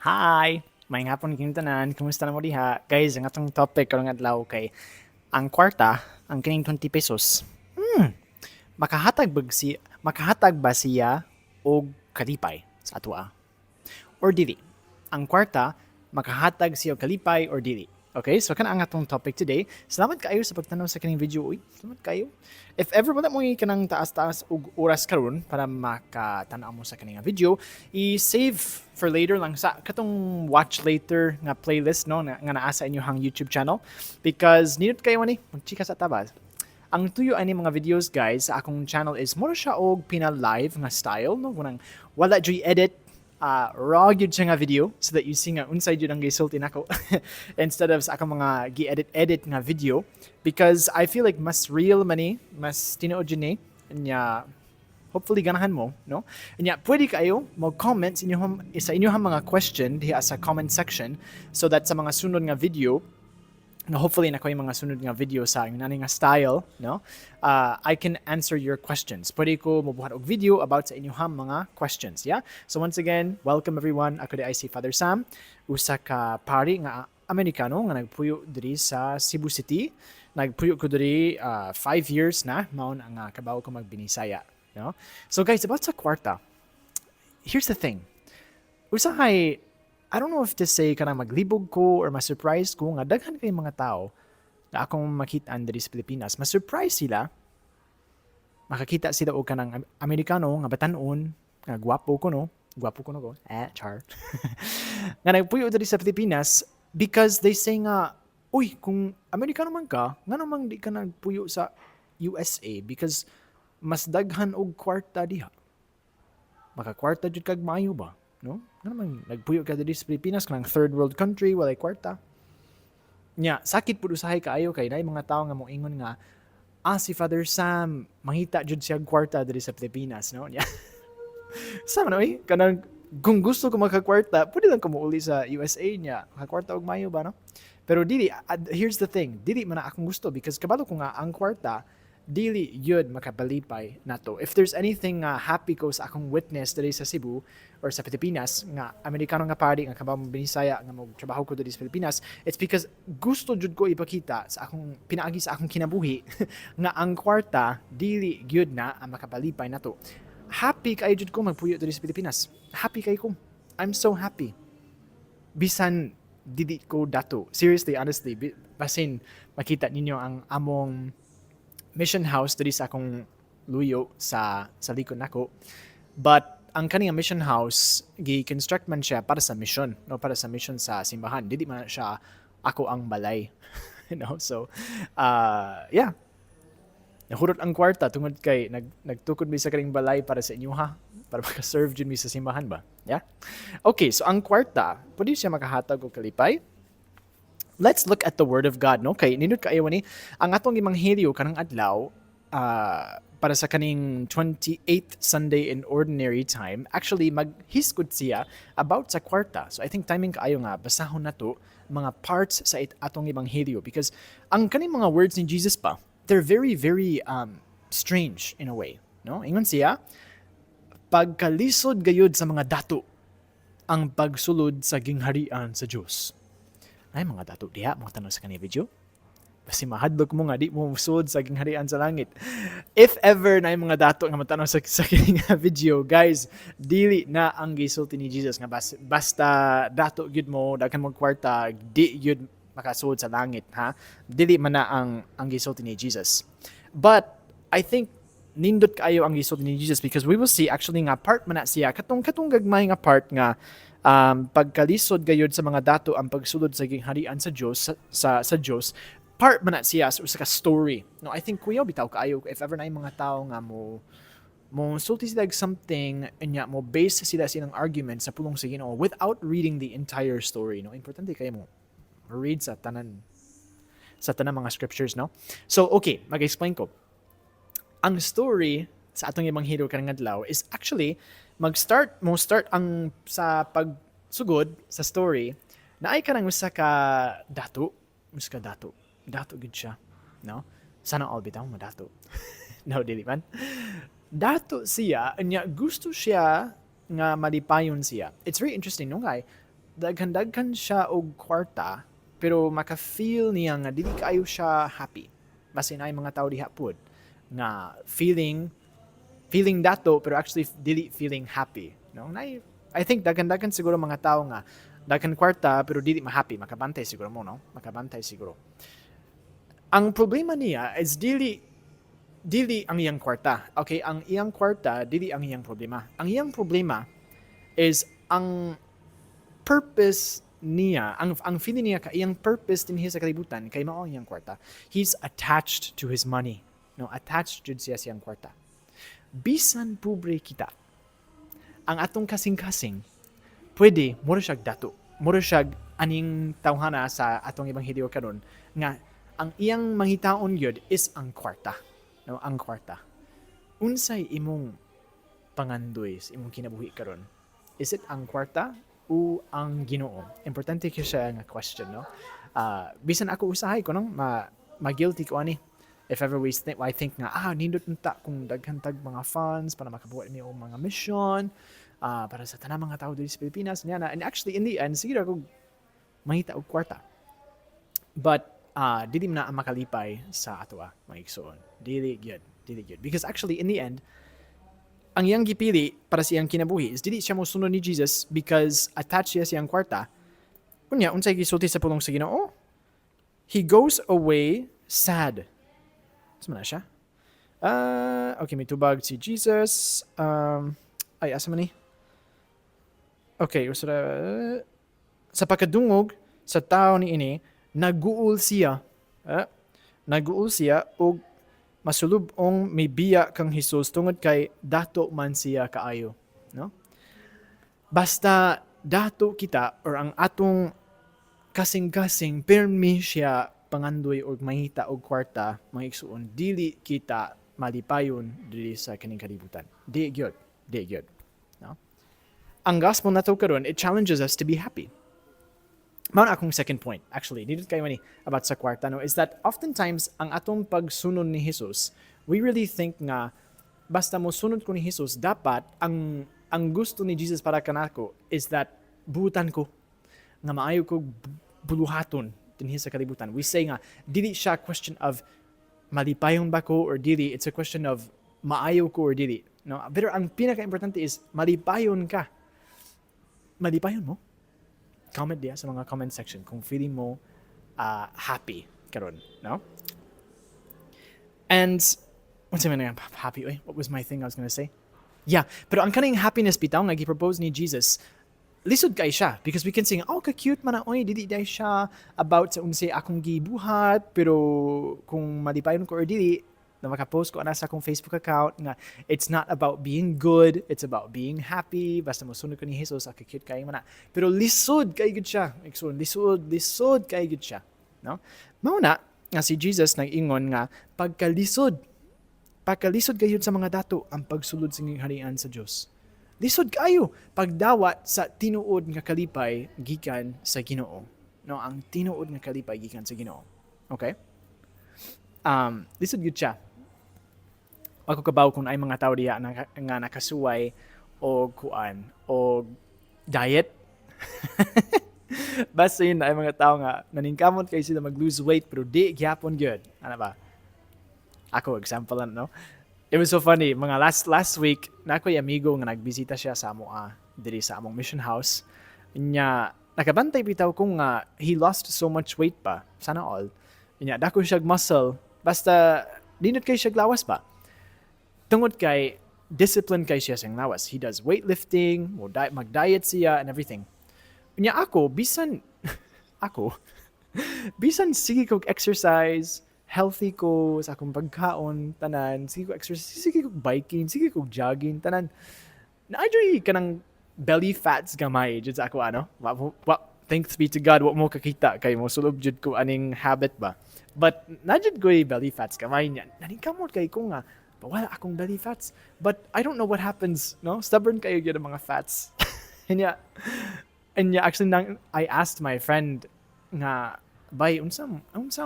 Hi! Maayong hapon kinyong tanan. Kumusta na mo diha? Guys, ang atong topic karong adlaw kay ang kwarta, ang kining 20 pesos. Makahatag ba siya og kalipay sa atoa? Or dili? Ang kwarta, makahatag siya og kalipay or dili? Okay, so kana ang atong topic today. Salamat kaayo sa pagtanaw sa kining video. Uy, salamat kaayo. If ever wala mo kanang taas-taas og oras karon para makatanaw mo sa kining video, i-save for later lang sa katong watch later nga playlist, no, nga naa sa inyong YouTube channel because nindot kaayo ani magchika sa tabas. Ang tuyo ani mga videos, guys, sa akong channel is mura siya og pina-live nga style, no, kunang wala juy edit, raw gyud siya nga video so that you see nga unsay jud ang gisulti nako instead of sa akong mga gi-edit edit nga video because I feel like mas real man ni, mas tinuod jud ni nya. Hopefully ganahan mo, no? Nya pwede kayo mo comment sa inyong mga question diha sa comment section so that sa mga sunod nga video nga hopefully na ko yung mga sunod nga video sa yung nani nga style, no, I can answer your questions. Pwede ko mobuhat og video about sa inyong mga questions. Yeah, so once again, welcome everyone. Ako diay si Father Sam, usa ka pari nga Amerikano nga nagpuyo diri sa Cebu City. Nagpuyo ko diri 5 years na. Mao na nga kabaw ko magbinisaya, no? So guys, about sa kwarta, here's the thing. Usahay, I don't know if to say kanang maglibog ko or ma-surprise ko nga daghan kay mga tao na akong makita diri sa Pilipinas. Ma-surprise sila makakita sila og kanang Amerikano nga batan-on, nga gwapo ko, no? Gwapo ko no ko. Eh, char. Nga nagpuyo diri sa Pilipinas because they say nga, "Uy, kung Amerikano man ka, ngano man di ka nagpuyo sa USA because mas daghan og kwarta diha? Makakwarta jud kag maayo ba, no? Ngano man nagpuyo ka diri sa Pilipinas, kanang third world country, walay kwarta?" Nya, sakit pud usahay kaayo kay naay mga tawo nga moingon nga, "Ah, si Father Sam, mangita jud siya og kwarta diri sa Pilipinas," no? Nya. Sa man oy, kanang kung gusto ko makakwarta, pwede lang ko mouli sa USA niya. Makakwarta og maayo ba, no? Pero dili, here's the thing, dili man na akong gusto because kabalo ko nga ang kwarta dili yun makapalipay nato. If there's anything nga happy ko sa akong witness diri sa Cebu or sa Pilipinas nga Amerikano nga pari nga kabaw Binisaya nga mo trabaho ko diri sa Pilipinas, it's because gusto jud ko ipakita sa akong pinaagi sa akong kinabuhi nga ang kwarta dili gyud na ang makapalipay nato. Happy kaayo jud ko magpuyo diri sa Pilipinas. Happy kaayo ko. I'm so happy. Bisan dili ko dato. Seriously, honestly, basin makita ninyo ang among mission house diri sa akong luyo sa likod nako. But ang kaning mission house gi-construct man siya para sa mission, no, para sa mission sa simbahan. Dili man siya ako ang balay. No? So, yeah. Nahurot ang kwarta tungod kay nagtukod mi sa kaning balay para sa inyo ha, para maka-serve jud mi sa simbahan ba. Yeah? Okay, so ang kwarta, pwede siya makahatag og kalipay? Let's look at the word of God, no? Kay nindot kaayo ni ang atong ebanghelyo karong adlaw para sa kaning 28th Sunday in Ordinary Time. Actually, maghisgot siya about sa kwarta. So I think timing kaayo nga basahon nato mga parts sa atong ebanghelyo because ang kaning mga words ni Jesus pa, they're very very strange in a way, no? Ingon siya, "Pagkalisod gayud sa mga dato ang pagsulod sa gingharian sa Dios." Ay, mga dato diha, mga tanaw sa kani video. Basi mahadlok mo nga di mo musulod sa gingharian sa langit. If ever na mga dato nga matanaw sa kini nga video, guys, dili na ang gisulti ni Jesus nga basta dato gyud mo, daghan mo kwarta, di gyud makasulod sa langit, ha? Dili man na ang gisulti ni Jesus. But I think nindot kaayo ang gisulti ni Jesus because we will see actually nga part man na siya katong gagmay nga part nga pagkalisod gayud sa mga dato ang pagsulod sa gingharian sa Dios sa Dios. Part man na siya sa usa ka story, no? I think kuyaw bitaw kaayo if ever na mga tao nga mo sulti sila og something nya mo base sila silang argument sa pulong sa Ginoo without reading the entire story, no? Importante kaayo mo read sa tanan mga scriptures, no? So okay, mag-explain ko. Ang story sa atong ebanghelyo karong adlaw is actually mag-start mo start ang sa pagsugod sa story na ay kanang usa ka dato. Dato gid siya, no? Sana all bitaw mo dato. No, dili man dato siya. Nya gusto siya nga malipayon siya. It's very interesting, no, kay Daghan-daghan siya og kwarta pero maka-feel niya nga dili kaayo siya happy. Basin ay mga tao diha pud nga feeling dato pero actually dili feeling happy. No? Na, I think daghan-daghan siguro mga tao nga daghan kwarta pero dili ma-happy, makabantay siguro mo, no? Makabantay siguro. Ang problema niya is dili ang iyang kwarta. Okay, ang iyang kwarta dili ang iyang problema. Ang iyang problema is ang purpose niya, ang feeling niya ka iyang purpose dinhi sa kalibutan kay mao ang iyang kwarta. He's attached to his money. No, attached jud siya sa iyang kwarta. Bisan pobre kita, ang atong kasing-kasing pwede mura siyag dato. Mura siyag aning tawhana sa atong ebanghelyo karon nga ang iyang mangitaon gyud is ang kwarta. No, ang kwarta. Unsay imong pangandoy sa imong kinabuhi karon? Is it ang kwarta o ang Ginoo? Importante kay siya nga question, no? Bisan ako usahay ko, no, ma ma-guilty ko ani. If ever we think, I think nga, nindot unta kung daghan tag mga funds para makabuhat mi og mga mission, para sa tanang mga tao diri sa Pilipinas, niya na. And actually, in the end, sige ra kog mangita og kwarta. But dili man na ang makalipay sa atoa, mga igsoon. Dili gyud, dili gyud. Because actually, in the end, ang iyang gipili para sa iyang kinabuhi is dili siya mosunod ni Jesus because attached siya sa iyang kwarta. Unya, unsay gisulti sa pulong sa Ginoo? He goes away sad. Asa man na siya? Okay, may tubag si Jesus. Ay, asa man ni? Okay, usara, sa pagkadungog sa tao ni ini, naguol siya. Naguol siya og masulub-ong mibiya kang Hesus tungod kay dato man siya kaayo, no? Basta dato kita or ang atong kasing-kasing pirmi siya pangandoy og mangita og kwarta, mga igsuon, dili kita malipayon diri sa kining kalibutan. Di gyud, di gyud. No? Ang gospel nato karon, it challenges us to be happy. Mao na akong second point, actually, dito kayo ni about sa kwarta, no, is that oftentimes, ang atong pagsunod ni Jesus, we really think nga, basta mo sunod ko ni Jesus, dapat, ang gusto ni Jesus para kanako is that buutan ko, nga maayo ko buluhaton dinhi sa kalibutan. We say nga, dili siya question of malipayon ba ko or dili, it's a question of maayo ko or dili. No? Pero ang pinaka-importante is malipayon ka. Malipayon mo? Comment diya sa mga comment section kung feeling mo happy karon, no? And what's man happy? Oy, what was my thing I was gonna say? Yeah, pero ang kaning happiness bitaw nga gi-propose ni Jesus, lisod kay siya because we can sing, "Oh, ka-cute man na, oy, dili diay siya about sa unsay akong gibuhat, pero kung malipayon ko or dili," na makapost ko ana sa akong Facebook account nga it's not about being good, it's about being happy, basta mosunod ko ni Jesus, ah, ka-cute kay man na. Pero lisod kay gud siya. Igsoon, lisod, lisod kay gud siya, no? Mao na nga si Jesus nag-ingon nga pagkalisod gayud sa mga dato ang pagsulod sa gingharian sa Dios. Lisod kayo pagdawat sa tinuod nga kalipay gikan sa Ginoo. No, ang tinuod nga kalipay gikan sa Ginoo. Okay? Lisod gyud siya. Ako kabaw kung ay mga tao diya na, nga nakasuway og kuan og diet. Basta yun ay mga tao nga naningkamot kay sila mag-lose weight pero di gyapon gyud. Ano ba? Ako example lang, no? It was so funny. Mga last last week, na ako'y amigo nga nagbisita siya sa amo diri sa among mission house. Nya nakabantay bitaw ko nga he lost so much weight pa. Sana all. Nya dako siya muscle. Basta nindot kay siya lawas ba. Tungod kay discipline kay siya sa lawas. He does weightlifting, mo di- mag-diet siya and everything. Nya ako bisan sige kog exercise, healthy ko sa akong pagkaon, tanan, sige ko exercise, sige ko biking, sige ko jogging, tanan. Naa juy kanang belly fats gamay jud sa ako ano. Wa, thanks be to God, wa mo kakita kay mo sulob jud ko aning habit ba. But naa jud ko belly fats gamay niya. Naningkamot kay ko nga wala akong belly fats. But I don't know what happens, no? Stubborn kayo gyud ang mga fats. And yeah, actually nang, I asked my friend nga, "Bay, unsa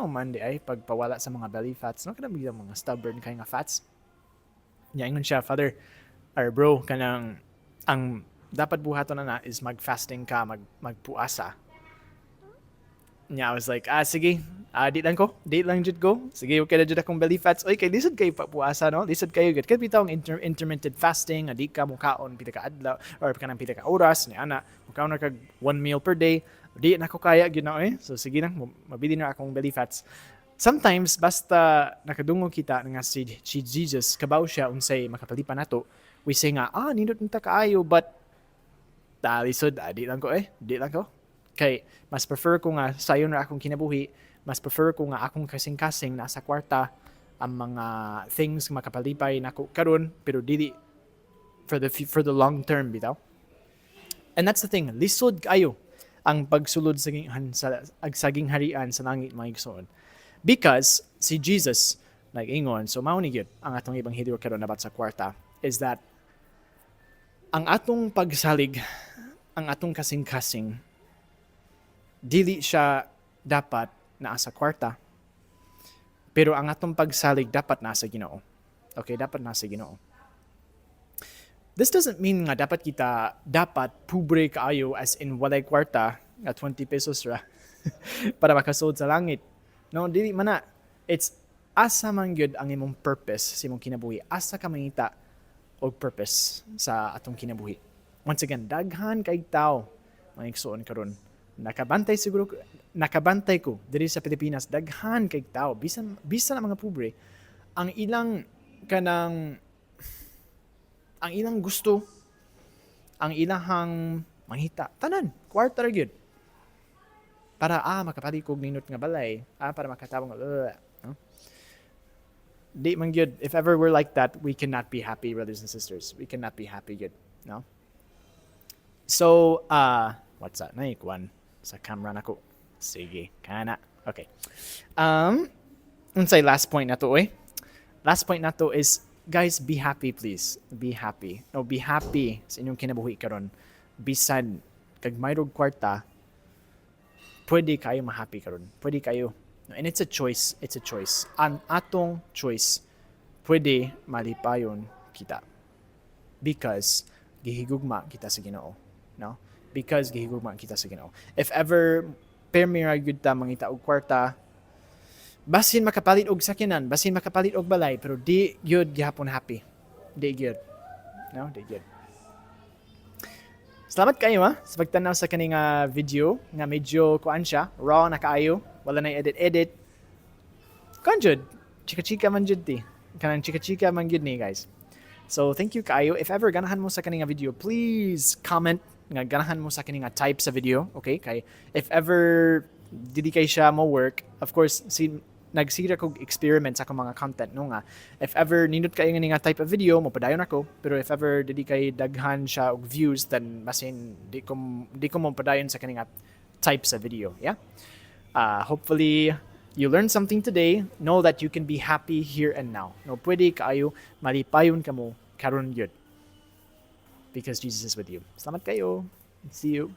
man di ay pagpawala sa mga belly fats, no? Kanang biglang mga stubborn kay nga fats." Nya ingon siya, "Father or bro, kanang ang Dapat buhaton na is mag-fasting ka, magpuasa. Nya, I was like, "Ah, sige, ah, di lang ko, di lang jud ko. Sige, okay na jud akong belly fats." Oy, kay lisod kayo puasa, no? Lisod kayo. Gud. Kay bitaw ang intermittent fasting, di ka mukaon pila ka adlaw, or kanang pila ka oras, ni ana, mukaon na kag one meal per day. Di na ko kaya gyud na, eh. So sige lang, mabili na akong belly fats. Sometimes, basta nakadungog kita nga si Jesus, kabaw siya unsay makapalipay nato, we say nga, "Ah, nindot ta kaayo," but lisod, ah, di lang ko eh, di lang ko. Kay, mas prefer ko nga sayon ra akong kinabuhi, mas prefer ko nga akong kasing-kasing nasa kwarta, ang mga things nga makapalipay nako karon pero dili for the long term bitaw. And that's the thing, lisod kayo ang pagsulod sa ag sa gingharian sa langit, mga igsoon. Because si Jesus nag-ingon, so mao ni gyud ang atong ebanghelyo karon about sa kwarta is that ang atong pagsalig, ang atong kasing-kasing, dili siya dapat naa sa kwarta. Pero ang atong pagsalig dapat nasa Ginoo. Okay, dapat nasa Ginoo. This doesn't mean nga dapat kita dapat pobre kaayo, as in walay kwarta nga 20 pesos ra para makasulod sa langit. No, dili man na. It's asa man gyud ang imong purpose sa imong kinabuhi. Asa ka mangita og purpose sa atong kinabuhi. Once again, daghan kay tao, mga igsoon, karon. Nakabantay siguro, nakabantay ko diri sa Pilipinas, daghan kay tao, bisan bisan ang mga pobre, ang ilang kanang ang ilang gusto, ang ilahang mangita, tanan kwarta ra gyud para makapalit kog nindot nga balay, para makatawag nga no? Di man gyud. If ever we're like that, we cannot be happy, brothers and sisters. We cannot be happy gyud, no? So what's that? Naikuan sa camera nako. Sige, kana. Okay. Unsay last point nato oy? Last point nato is, guys, be happy, please. Be happy. No, be happy sa inyong kinabuhi karon. Bisan kag mayroong kwarta, pwede kayo ma-happy karon. Pwede kayo. And it's a choice. It's a choice. Ang atong choice, pwede malipayon kita. Because gihigugma kita sa Ginoo. No? Because gihigugma kita sa Ginoo. If ever permi ra gyud ta mangita og kwarta, basin makapalit og sakyanan, basin makapalit og balay, pero di gyud gihapon happy. Di gyud. No, di gyud. Salamat kayo ha sa pagtanaw sa kaning video nga medyo kuan siya, raw na kaayo, wala na edit edit. Kuan jud, chika-chika man jud ti. Kanang chika-chika man gyud ni, guys. So thank you kaayo. If ever ganahan mo sa kaning nga video, please comment nga ganahan mo sa kaning nga type sa video, okay? Kay if ever dili kay siya mo work, of course si nagsira kog experiment sa akong mga content, no, nga if ever nindot kayo nga ni nga type of video, mo padayon ako, pero if ever dili kay daghan siya og views, then basin di ko mo padayon sa kani nga type sa video. Yeah, hopefully you learned something today. Know that you can be happy here and now, no? Pwede kaayo malipayon kamo karon gyud because Jesus is with you. Salamat kayo. See you.